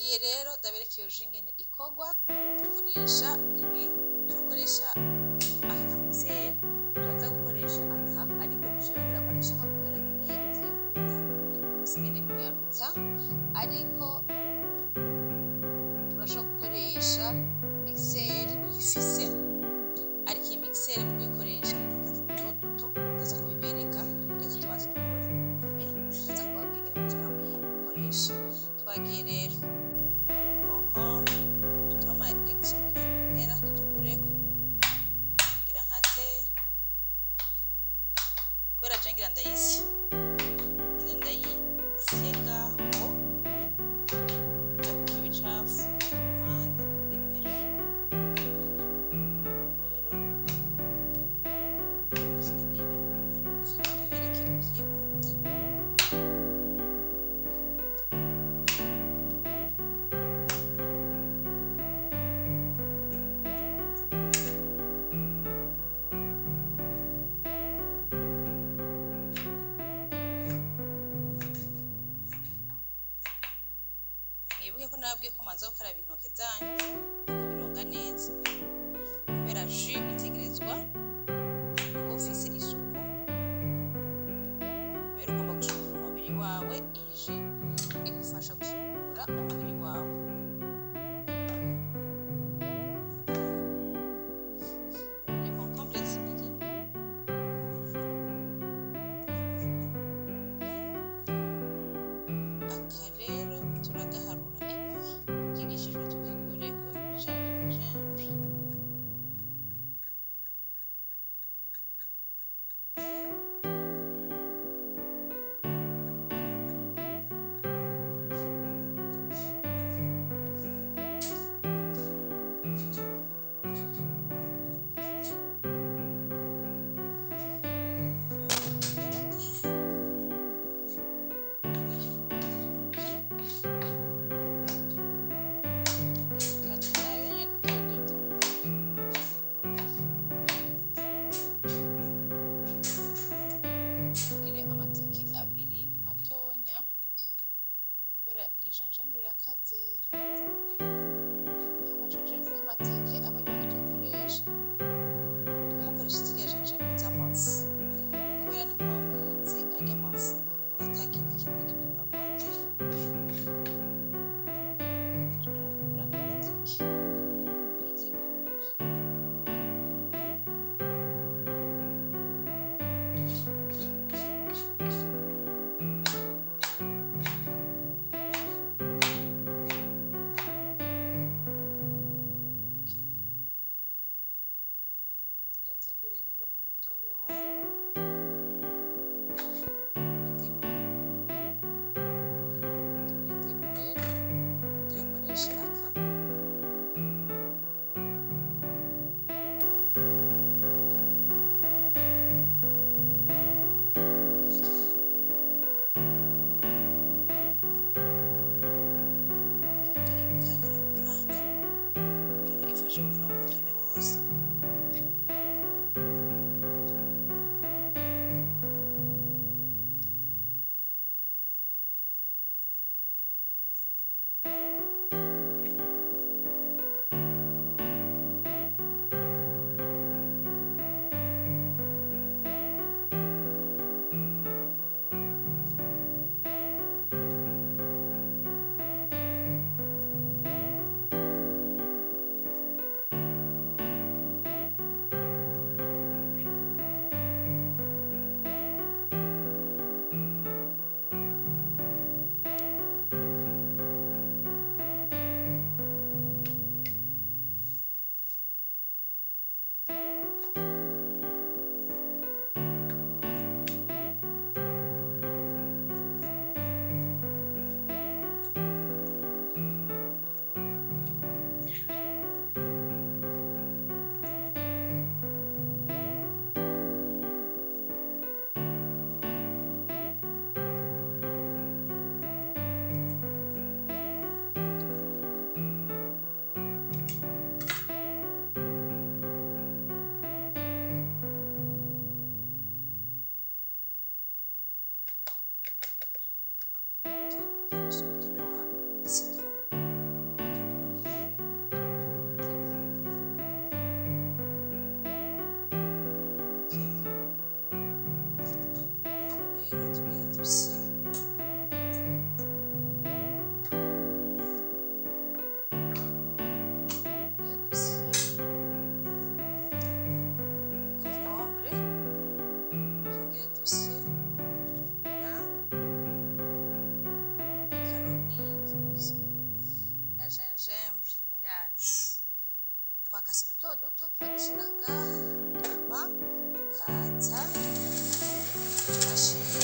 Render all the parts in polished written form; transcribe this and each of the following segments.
Twagiye rero ndabereka iyo jus ingene ikorwa. Dukoresha ibi, turakoresha aka kamixer, turaza gukoresha aka, ariko jewe ngira nkoresha aka kubera nkeneye ivyihuta, n'umusi nkeneye kunyarutsa, ariko urashobora gukoresha mixer uyifise, ariko iyi mixer mu kuyikoresha udukata duto duto ndaza kubibereka. Reka tubanze dukore ibi, ndaza kubabwira ingene muzora muyikoresha. Twagiye rero, concombre tutwama extrémité mpera tudukureko, ngira nkate kubera je ngira ndayisye, ngira ndayisye ngaho, nza kumva ibicafu ku ruhande ibingira imwe. Rero nkeneye ibintu binyaruka, ndabereke ivyihuta. Mwibuke ko nababwiye ko manza gukaraba intoke zanyu kubironga neza, kubera jus itegerezwa kuba ufise isuku, kubera ugomba gusukura umubiri wawe. Iyi jus igufasha gusukura umubiri wawe. Ni concombre zibiri, aka rero turagaharura inyuma, iki gishishwa tugikureko ca gingembre. Ndabikata nayo nyene duto duto. Ngire amateke abiri matonya kubera iyi gingembre irakaze. Ama gingembre y'amateke aba ariyo muzokoresha, ntimukoreshe zirya gingembre z'amafu, kubera ntimuba muzi arya mafu ko ata kindi kintu na kimwe bavanzemo. Turi mugura amateke mwitegurire. Tugira dutegure rero umutobe wa w'indimu. Umutobe w'indimu rero ngira nkoreshe aka, ngira ndayikanyire mwaka kugira ifashe gukora umutobe wose. dusye tugira dusye concombre, tongere dusye na karoni na gingembre yacu. Twakase duto duto turadushira ngaha, hanyuma tukaza mashini.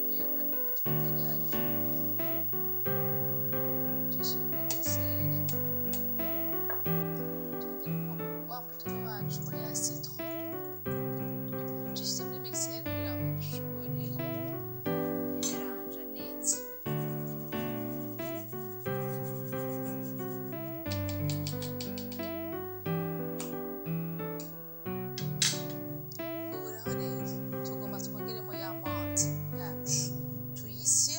Rero reka dufate yacu tuyishyire muri mixer, twongeremo wa mutobe wacu wa ya citron. Tuyishyize muri mixer kugira ngo dushobore kuyimeranja neza. Ubu naho rero tugomba twongeremo ya menthe yacu, tuyisye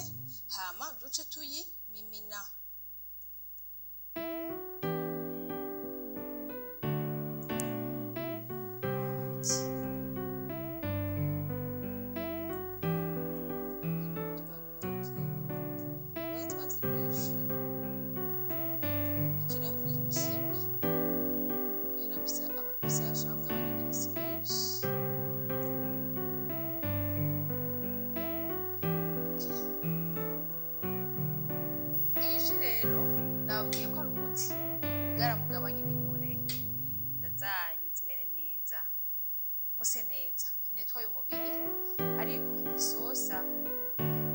hama duce tuyimimina. Kubera twateguye jus ikirahuri kimwe, kubera mfise abantu mfise bashaka kugabanya ibiro si benshi. Iyi jus rero nababwiye ko ari umuti kugira mugabanye ibinure, inda zanyu zimere neza, muse neza, inetwaye umubiri ariko isosa.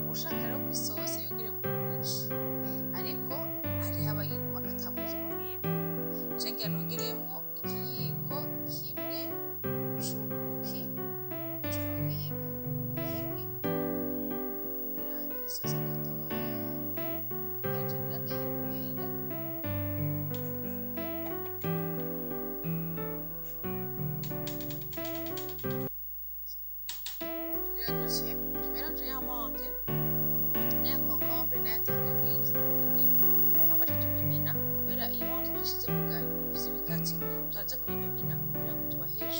Uwushaka rero ko isosa yongeremo ubuki, ariko hariho abayinywa ata buki bongeyemwo. Je ngira nongeremwo ikiyiko kimwe c'ubuki, nico nongeyemwo kimwe kugira ngo isose gatoya, kubera je ngira ndayinywere. Tugira dusye tumeranje ya menthe n'aya concombre n'aya tangawizi n'indimu, hama duce tumimina. Kubera iyi menthe tuyishizemo bwa nyuma ifise ibikatsi, turaza kuyimimina kugira ngo tubahe jus,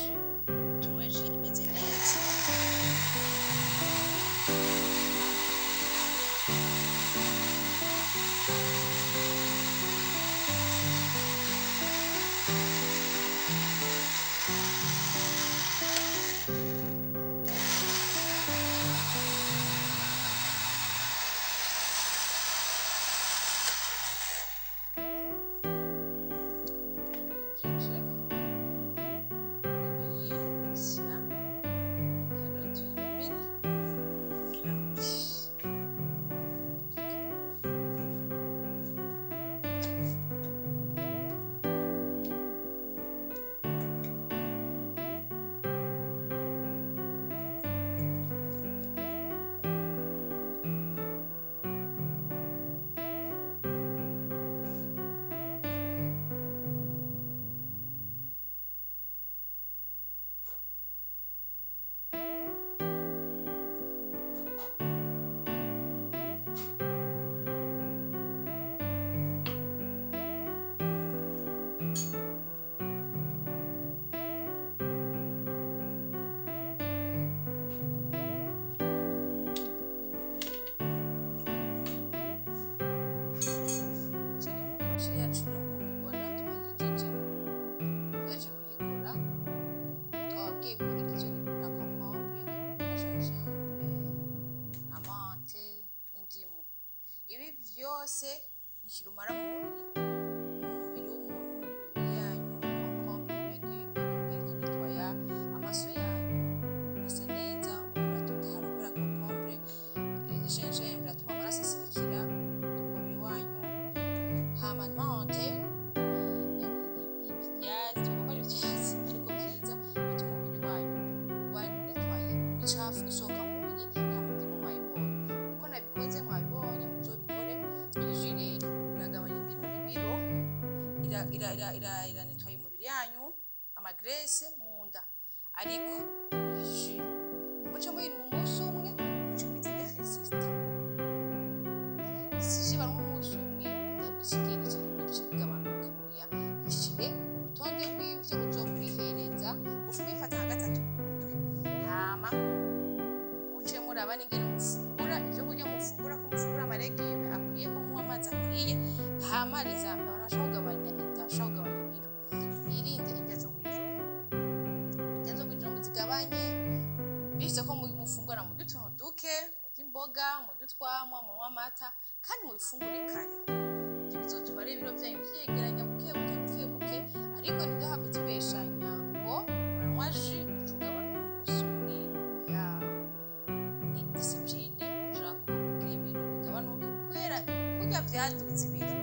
tunywe jus imeze neza. Jeje. Nababwiye ko igizwe na concombre na gingembre na menthe n'indimu. Ibi vyose ni kirumara mu mubiri, mu mubiri w'umuntu, mu mibiri yanyu. Concombre ni légume, ikongera ikanetwaya amaso yanyu asa neza, umubiri uratotahara kubera concombre. Gingembre atuma amaraso asirikira mu mubiri wanyu. Hama menthe ni ivyatsi, tuvuga ko ari ivyatsi ariko vyiza, bituma umubiri wanyu uba nettoyé, imicafu isohoka mu mubiri. Hama indimu mwayibonye uko nabikoze, mwabibonye, muzobikore. Iyi jus rero iragabanya ibiro, iranetwaye umubiri yanyu, ama graisses mu nda. Ariko iyi jus muce muyinywa umunsi umwe, muce mwitega résultat. Si jus banywa umunsi umwe ikigenda cyane, ibiro bice bigabanuka. Oya, ishire mu rutonde rw'ivyo uzokwihereza, ufume uyifata nka gatatu mu ndwi. Hama muce muraba n'ingene mufungura, ivyo kurya mufungura, ko mufungura ama légumes akwiye, ko munywa amazi akwiye. Hama les amis, abantu bashaka kugabanya inda, bashaka kugabanya ibiro, birinde indya zo mw'ijoro. Indya zo mw'ijoro muzigabanye, bityo ko mufungura, murye utuntu duke, murye imboga, murye utwamwa, munywe amata, kandi mubifungure kare. Ivyo bizotuma rero ibiro vyanyu vyegeranya buke buke buke buke. Ariko ntiduhave tubeshanya ngo uranywa jus uca ugabanuka umunsi umwe. Oya, ni discipline ujako kugira ibiro bigabanuke, kubera kurya vyaduze ibiro.